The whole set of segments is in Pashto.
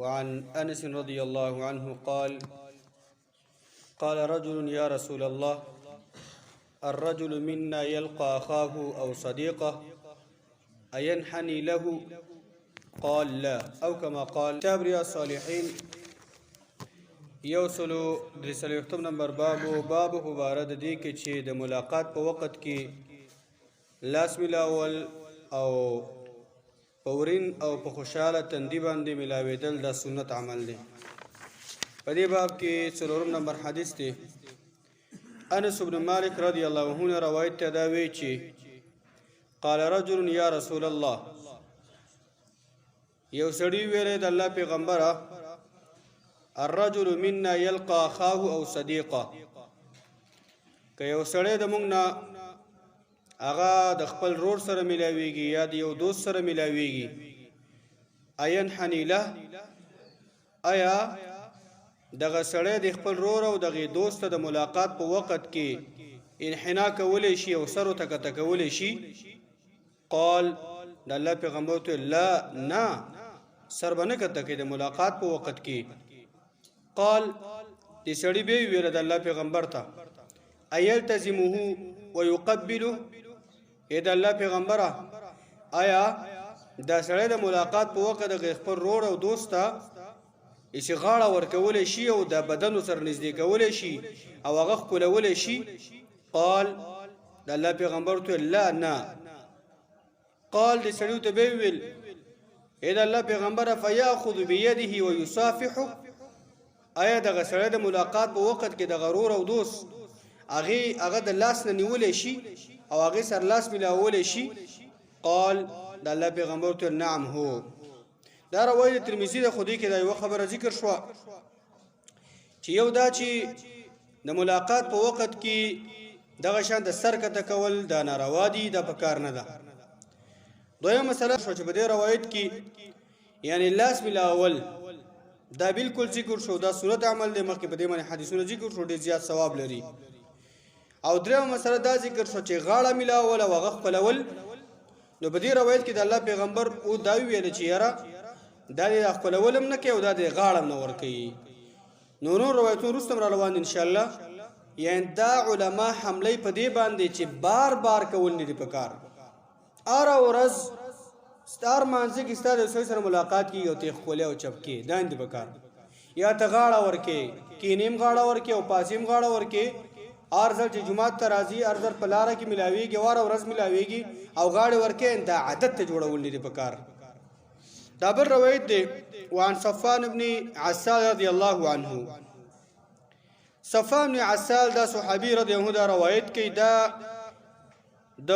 وعن أنس رضي الله عنه قال: قال رجل يا رسول الله، الرجل منا يلقى أخاه أو صديقه أينحني له؟ قال: لا، أو كما قال. کتاب رياض الصالحين یو سلو درې څلوېښتم نمبر باب، باب مبارک د دې کې چې د ملاقات په وخت کې لاس ملاول او په ورین او په خوشاله تندي باندې ملاوېدل دا سنت عمل دی. په دې باب کې څلورم نمبر حدیث دی. انس بن مالک رضی الله عنه روایت ته دا وی چې قال رجل یا رسول الله، یو سړی ویل د الله پیغمبره، الرجل منا يلقى اخاه او صديقه، که یو سړی د مونږ نه هغه د خپل رور سره ملاویږي یا د یو دوست سره ملاویږي، اينحني له، آیا دغه سړی د خپل رور او دغه دوست د ملاقات په وخت کې انحنا کولی شي او سر ته کته کولی شي؟ قال، د الله پیغمبر ته لا، نه، سر به نه کته کې د ملاقات په وخت کې. قال، د سړی به ویل د الله پیغمبر ته، ايلتزمه ويقبله، اې د الله پیغمبره، آیا دا سړی د ملاقات په وخت د خپل رور او دوست ته چې غاړه ورکول شي او د بدن سره نږدې کول شي او هغه خپلول شي؟ قال، د الله پیغمبر ته لا، نه. قال، د سړیو ته به ویل، اې د الله پیغمبر، فیاخذ بيده ويصافحه، آیا دغه سړی د ملاقات په وخت کې د غرور او دوست هغه د لاس نه نیولی شي او هغه سر لاس ملاولی شي؟ قال، د الله پیغمبر ته نعم، هو. دا روایت ترمذی د خودی کې دا یو خبره ذکر شو چې یو دا چې د ملاقات په وخت کې دغه شان د سر کته کول دا ناروا دي، دا پکار نه ده. دویمه مسله شو چې په دې روایت کې یعنی لاس ملاول دا بالکل ذکر شو، دا صورت عمل دی. مخکې په دې باندې حدیثونه ذکر شو، ډېر زیات ثواب لري. او درېیمه مسله دا ذکر شو چې غاړه ملاول او هغه خپلول، نو په دې روایت کې د الله پیغمبر او دا ویل چې یاره دا دې خپلول هم نه کوي او دا دې غاړه هم نه ورکوي. نو نور روایتونه وروسته را روان ان شاء الله. یعنی دا علما حمله په دې باندې چې بار بار کول نه دي پکار. اره ورځ ستار مانځه کې ستاسو سره سره ملاقات کیږي او ته خولې او چپکې دا نه دي پکار. یا ته غاړه ورکې، کینیم غاړه ورکې او پاسیم غاړه ورکې، هر ځل چې جومات ته راځي، هر ځل په لاره کې ملاویږي، هره ورځ ملاویږي او غاړې ورکې، دا عادت ته جوړول نه دي پکار. دا بل روایت دی. وعن صفان بن عسال رضی الله عنه، صفان بن عسال دا صحابي رضی الله دا روایت کوي، دا د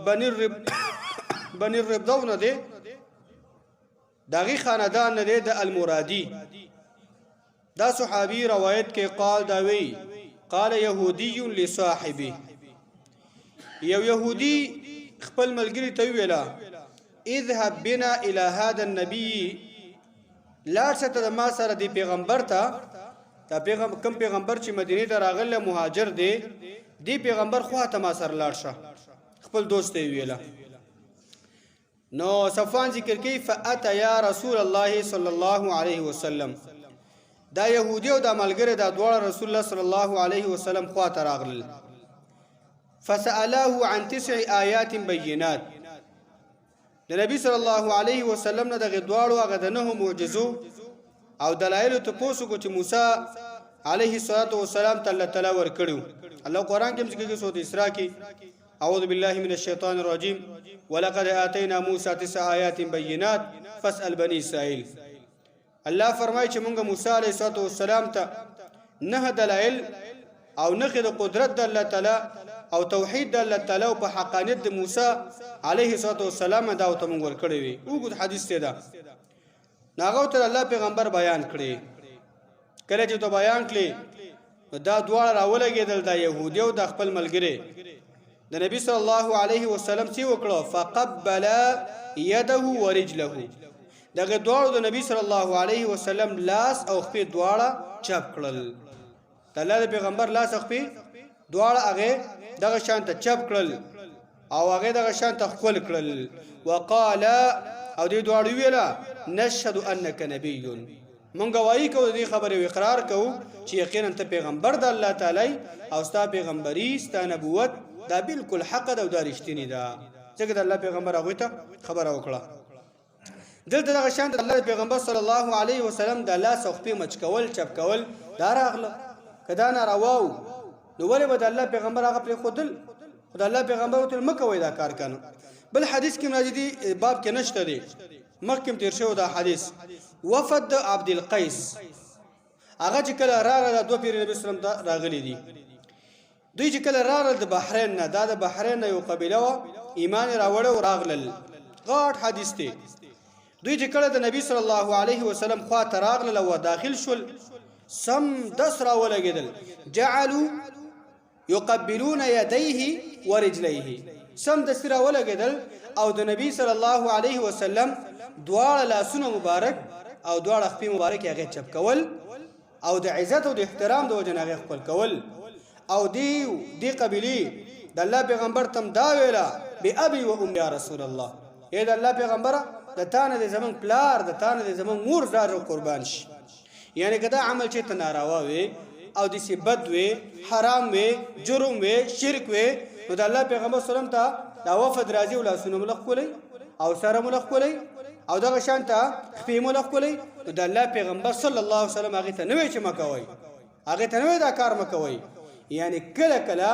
بني الربدو نه دی، داغي خاندان نه دی، د المرادي. دا صحابي روایت کې قال، دا وی قال يهودي لصاحبه، یو يهودي خپل ملګری ته ویلا، اذهب بنا الى هذا النبي، لاړ شه ته ما سره دی پیغمبر ته. دا پیغمبر کم پیغمبر چې مدینه ته راغله مهاجر دی، دی پیغمبر خو ته ما سره لاړ شه، خپل دوست ته ویلا. نو صفوان ذکر کوي، فاتى یا رسول الله صلی الله علیه وسلم، دا يهودي او دا ملګری دا دواړه رسول الله صلی الله علیه وسلم خوا ته راغلل. فسألاه عن تسع آیات بینات، د نبی صلی الله علیه وسلم نه دغه دواړو هغه د نه معجزو او دلایل ته پوسو کو چې موسی علیه الصلاۃ والسلام ته الله تعالی ورکړو. الله قرآن کې ذکر کې سورۃ اسراء کې، اعوذ بالله من الشیطان الرجیم، ولقد آتینا موسی تسع آیات بینات فاسأل بنی اسرائیل. الله فرمایي چې مونږ موسی علیه السلام ته نه دلایل او نخې د قدرت د الله تعالی او توحید د الله تعالی او په حقانیت د موسی علیه السلام دا او ته مونږ ورکړې وي. وګد حدیث ته دا ناغه ته الله پیغمبر بیان کړي. کله چې ته بیان کړي، نو دا دواړه راولګېدل، دا يهودي او د خپل ملګری، د نبی صلی الله علیه وسلم څه وکړو؟ فقبل يده ورجله، دغه دواړو د نبی صلی الله علیه وسلم لاس او خپې دواړه چپ کړل. د الله د پیغمبر لاس او خپې دواړه هغه دغه شان ته چپ کړل او هغه دغه شان ته خپل کړل. وقال، او دې دواړو ویلا نشهد انک نبی، مونږ گواہی کوو، د دې خبرې اقرار کوو چې یقینا ته پیغمبر د الله تعالی او ستا پیغمبري، ستا نبوت دا بالکل حق ده او دا رښتینی ده، ځکه د الله پیغمبر هغوی ته خبره وکړه. دلته دغه شان د الله پیغمبر صلی الله علیه وسلم د لاس او خپې مچ کول، چپ کول دا راغله. که دا ناروا وو نو ولې به د الله پیغمبر هغه پرېښودل؟ خو د الله پیغمبر ورته مه کوئ دا کار کنه. بل حدیث کې راځي دی، باب کې نشته دی، مخکې تیر شوی دا حدیث. وفد د عبد القیس هغه چې کله راغله، دا دوه پیرې نبی سلام ته راغلي دي. دوی چې کله راغلل د بحرین نه، دا د بحرین نه یو قبیله وه، ایمان یې راوړی او راغلل. غاټ حدیث دی. دوی چې کله د نبی صلی الله علیه وسلم خوا ته راغلل او داخل شول، سم دس راولګېدل، جعلوا يقبلون يديه ورجليه، سم دس راولګېدل او د نبی صلی الله علیه وسلم دواړه لاسونه مبارک او دواړه خپې مبارک هغه چپ کول او د عزت او د احترام د وجه نه هغه خپل کول. او دی قبیلی د الله پیغمبر تم دا ویلا، بی ابي و ام یا رسول الله، اے د الله پیغمبره، د تانه د زمون پلار، د تانه د زمون مور زار قربان شي. یعنی که دا عمل چې ته ناروا وي او د سی بد وي، حرام وي، جرم وي، شرک وي، نو د الله پیغمبر سلام ته دا وفد راځي او لاسونه ملخ کولی او سره ملخ کولی او دغه شان ته خپې ملخ کولی، نو د الله پیغمبر صلی الله علیه وسلم هغه ته نه وی چې مکوئ، هغه ته نه وی دا کار مکوئ. یعنی کله کله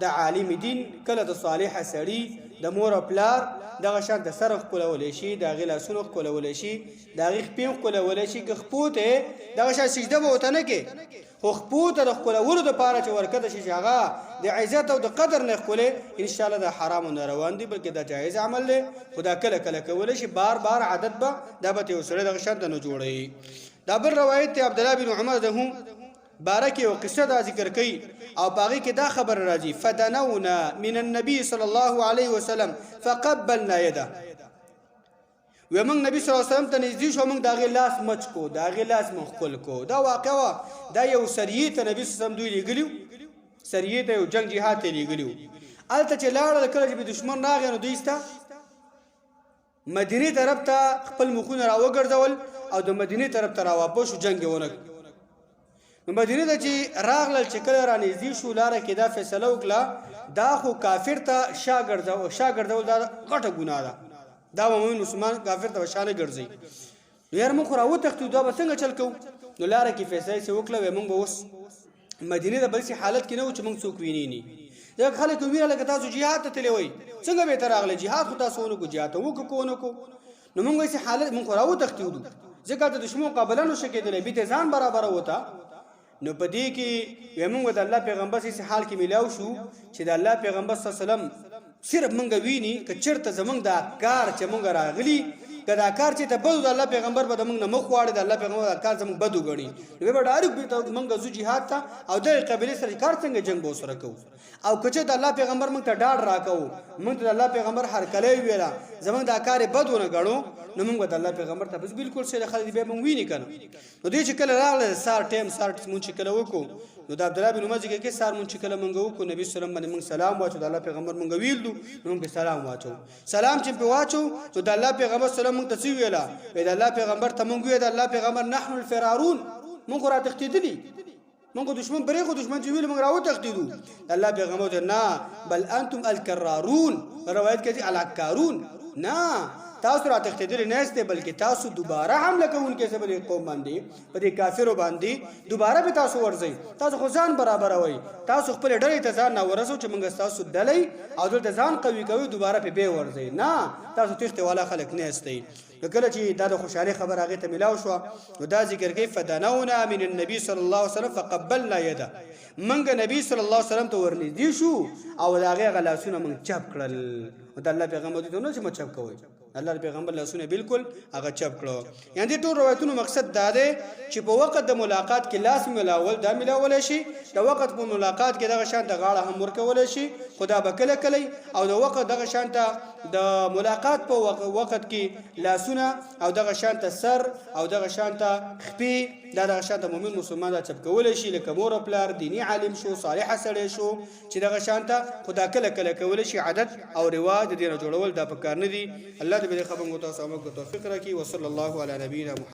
د عالم دین، کله د صالح سړي د مور او پلار دغه شان د سر ښکلولی شي، د هغې لاسونه ښکلولی شي، د هغې خپې هم ښکلولی شي. که خپو ته دغه شان سجده به ورته نه کې، خو خپو ته د ښکلولو دپاره چې ورکته شي چې هغه د عزت او د قدر نه ښکلی، انشاءالله دا حرام او ناروان دي، بلکې دا جایز عمل دی، خو دا کله کله کولی شي. بار بار عادت به دا به یو سړی دغه شان ته نه جوړوي. دا بل روایت دی، عبدالله بن عمر ده بارک یو قصه دا ذکر کوي او باغی کې دا خبر راځي، فدنونا من النبي صلی الله علیه وسلم فقبلنا يده. و موږ نبی صلی الله علیه وسلم ته نږدې شو، موږ د هغې لاس مچ کو، د هغې لاس مونږ ښکل کو. دا واقع وه، دا یو سریې ته نبی صلی الله علیه وسلم دوی لېږلي، سریې ته یو جنگ جهاد ته لېږلي وو. هلته چې لاړل، کله چې دښمن راغی نو دوی سته مدینې طرف ته خپل مخونه راوګرځول او د مدینې طرف ته راواپس شو، جنګ یې ونه. نو مدینه ته چې راغلل، چې کله را نږدې شو، لاره کې دا فیصله وکړه، دا خو کافر ته شا ګرځول، شا ګرځول دا غټه ګناه ده، دا مؤمن مسلمان کافر ته شا نه ګرځي. نو یار موږ خو راوتښتو، دا به څنګه چل کوو؟ نو لاره کې فیصله یې وکړه، وایي موږ به اوس مدینه ته بل حالت کې نه و چې موږ څوک ویني نه، ځکه خلک ویره لکه تاسو جهاد ته تللی وئ، څنګه به ته راغلی؟ جهاد خو تاسو ونه کو، جهاد وکړو کو نه کو. نو موږ یې حالت موږ خو راوتښتېدو، ځکه د دښمن مقابله نو شو کېدلی، بیرته ځان برابر وته. نو په دې کې وی موږ د الله پیغمبر سي حال کې ملاو شو چې د الله پیغمبر صلی الله علیه وسلم صرف مونږ ویني، که چرته زمونږ دا کار چې مونږ راغلي، که دا کار چې ته بدو، د الله پیغمبر به د مونږ نه مخ واړي، د الله پیغمبر دا کار زمونږ بدو غني، نو به ډایرک به مونږ زو جهاد ته او د قبیله سره کار څنګه جنگ به سره کوو. او که چې د الله پیغمبر مونږ ته ډاډ راکاو، مونږ ته د الله پیغمبر هر کله ویلا زمونږ دا کار بدو نه غنو، نو مونږ د الله پیغمبر ته بس بالکل سره خلک به مونږ ویني کنه. نو دې چې کله راغله سار ټیم سار مونږ چې کله وکړو، نو د عبد الله بن عمر ذکر کې، سار مونږ چې کله مونږ وکړو، نبی صلی الله علیه وسلم باندې مونږ سلام واچو. د الله پیغمبر مونږ ویل نو مونږ سلام واچو. سلام چې په واچو نو د الله پیغمبر سلام مونږ ته څه ویلا؟ د الله پیغمبر ته مونږ ویل، د الله پیغمبر، نحن الفرارون، مونږ را تښتیدلی، مونږ دشمن پرې خو دشمن چې ویل مونږ راو تښتیدو. الله پیغمبر ته نه، بل انتم الکرارون، روایت کې العکارون، نه تاسو را تښتیدلی نه یاست، بلکې تاسو دوباره حمله کوونکي سه په دې قوم باندې، په دې کافرو باندې دوباره به تاسو ورځئ. تاسو خو ځان برابروئ، تاسو خپل ډلې ته ځان نه ورسو چې موږ تاسو ډلې او دلته ځان قوي کوي، دوباره په به ورځئ. نه، تاسو تښتې والا خلک نه یاستئ. نو کله چې دا د خوشحالي خبره هغې ته ملاو شوه، نو دا ذکر کوي، فدنونا من النبي صلی الله علیه وسلم فقبلنا یده، منګ نبی صلی الله علیه وسلم ته ورنږدې شو او د هغې هغه لاسونه موږ چپ کړل. نو د الله پیغمبر دوی ته نه چې مه چپ کوئ، الله پیغمبر لاسونه بالکل هغه چپ کړو. یعنی دې ټول روایتونو مقصد دا دی چې په وخت د ملاقات کې لاس ملاول دا ملاول شي، د وخت په ملاقات کې دغه شان د غاړه هم ورکول شي، خدا به کله کله، او د وخت دغه شان ته د ملاقات په وخت کې لاسونه او دغه شان ته سر او دغه شان ته خپې دا دغه شان ته مؤمن مسلمان دا چپ کول شي، لکه مور او پلار، دینی عالم شو، صالح سړی شو چې دغه شان ته، خدا کله کله کول شي. عادت او رواج د دې نه جوړول دا پکار نه دي. الله دې په خبرو تاسو عمل کو توفیق راکړي. وصلی الله علی نبینا محمد.